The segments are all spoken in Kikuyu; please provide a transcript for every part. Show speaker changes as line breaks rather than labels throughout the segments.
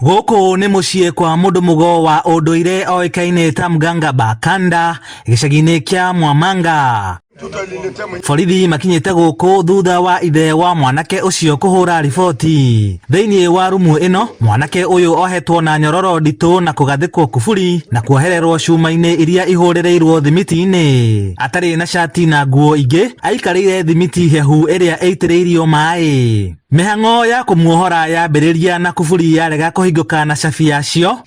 Gũkũ nĩ mũciĩ kwa mũndũ mũgo wa ũndũire oĩkaine ta Mganga Bakanda gĩcagi-inĩ kĩa Mwamanga. Borithi makinyĩte gũkũ thutha wa ithe wa mwanake ũcio kũhũra riboti. Thĩinĩ wa rumu ĩno, mwanake ũyũ ohetwo na nyororo nditũ na kũgathĩkwo kuburi na kuohererwo cuma-inĩ iria ihũrĩrĩirwo thimiti-inĩ. Atarĩ na cati na nguo ingĩ, aikarĩire thimiti hehu ĩrĩa ĩitĩrĩirio maĩ. Mĩhang'o ya kũmuohora yambĩrĩria na kuburi yarega kũhingũka na cabi yacio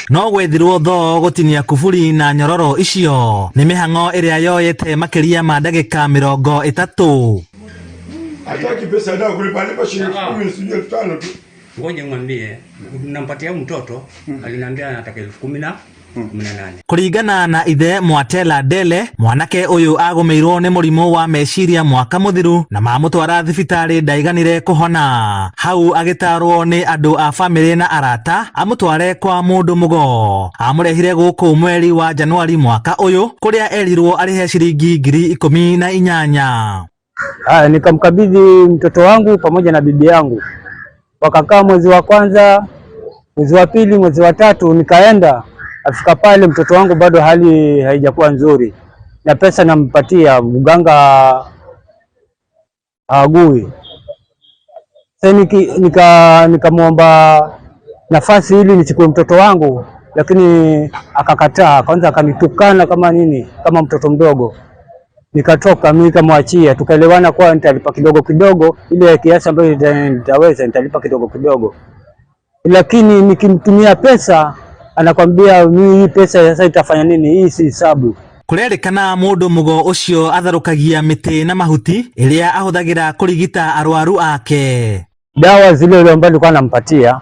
no gwethirwo thoo gũtinia kuburi na nyororo icio. Nĩ mĩhang'o ĩrĩa yoyete makĩria ma ndagĩka 30.
Hataki pesa ndio kulipa lipa shilingi 10 sijui 5,000 tu.
Ngoja mwambie nampatia mtoto aliniambia anataka 18,000.
Kũringana na ithe Mwatela Dele, mwanake ũyũ agũmĩirwo nĩ mũrimũ wa meciria mwaka mũthiru na mamũtwara thibitarĩ ndaiganire kũhona. Hau agĩtarwo nĩ andũ a bamĩrĩ na arata amũtware kwa mũndũ mũgo. Amũrehire gũkũ mweri wa Januari mwaka ũyũ kũrĩa erirwo arĩhe ciringi 18,000.
Haya, nikamkabidhi mtoto wangu pamoja na bibi yangu, wakakaa mwezi wa kwanza, mwezi wa pili, mwezi wa tatu, nikaenda. Afika pale mtoto wangu bado hali haijakuwa nzuri, na pesa nampatia mganga haagui. Sasa nikamwomba nafasi ili nichukue mtoto wangu, lakini akakataa. Kwanza akanitukana kama nini, kama mtoto mdogo. Nikatoka mimi nikamwachia, tukaelewana kwa nitalipa kidogo kidogo, ile kiasi ambayo nitaweza nitalipa kidogo kidogo, lakini nikimtumia pesa anakwambia mimi hii pesa sasa itafanya nini? Hii si hesabu.
Kũrerĩkana mũndũ mũgo ũcio atharũkagia mĩtĩ na mahuti ĩrĩa ahũthagĩra kũrigita arwaru ake.
Dawa zile ile ambazo nilikuwa nampatia,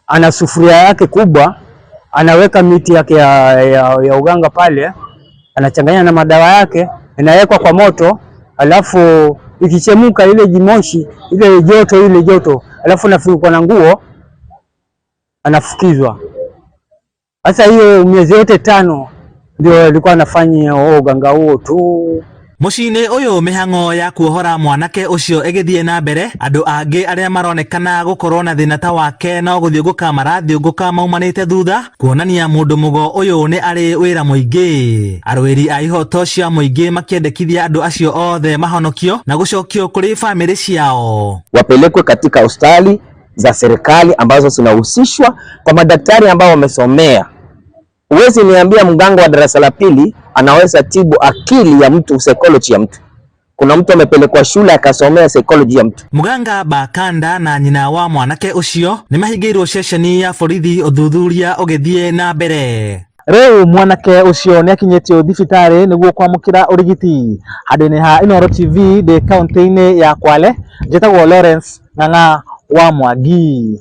ana sufuria yake kubwa, anaweka miti yake ya uganga pale, anachanganya na madawa yake, inawekwa kwa moto, alafu ikichemuka ile jimoshi ile joto ile joto, alafu nafunikwa na nguo, anafukizwa. Sasa hiyo miezi yote 5 ndio alikuwa anafanya huo uganga huo tu.
Mũciĩ-inĩ ũyũ mĩhang'o ya kuohora mwanake ũcio ĩgĩthiĩ na mbere, andũ angĩ arĩa maronekana gũkorwo na thĩna ta wake no gũthiũngũka marathiũngũka maumanĩte thutha, kuonania mũndũ mũgo ũyũ nĩ arĩ wĩra mũingĩ. Arũĩri a ihoto cia mũingĩ makĩendekithia andũ acio othe mahonokio na gũcokio kũrĩ bamĩrĩ ciao.
Wapelekwe katika hospitali za serikali ambazo zinahusishwa kwa madaktari ambao wamesomea. Huwezi niambia mganga wa darasa la pili anaweza tibu akili ya mtu, psychology ya mtu. Kuna mtu amepelekwa shule akasomea psychology ya mtu.
Mganga Bakanda na nyina wa mwanake ũcio nĩ mahingĩirwo ceceni ya borithi ũthuthuria ũgĩthiĩ na mbere. Rĩu mwanake ũcio nĩ akinyĩtio thibitarĩ nĩguo kwamũkĩra ũrigiti. Handũ-inĩ ha Inooro TV ndĩ kaũntĩ-inĩ ya Kwale, njĩtagwo Lawrence Ng'ang'a wa Mwangi.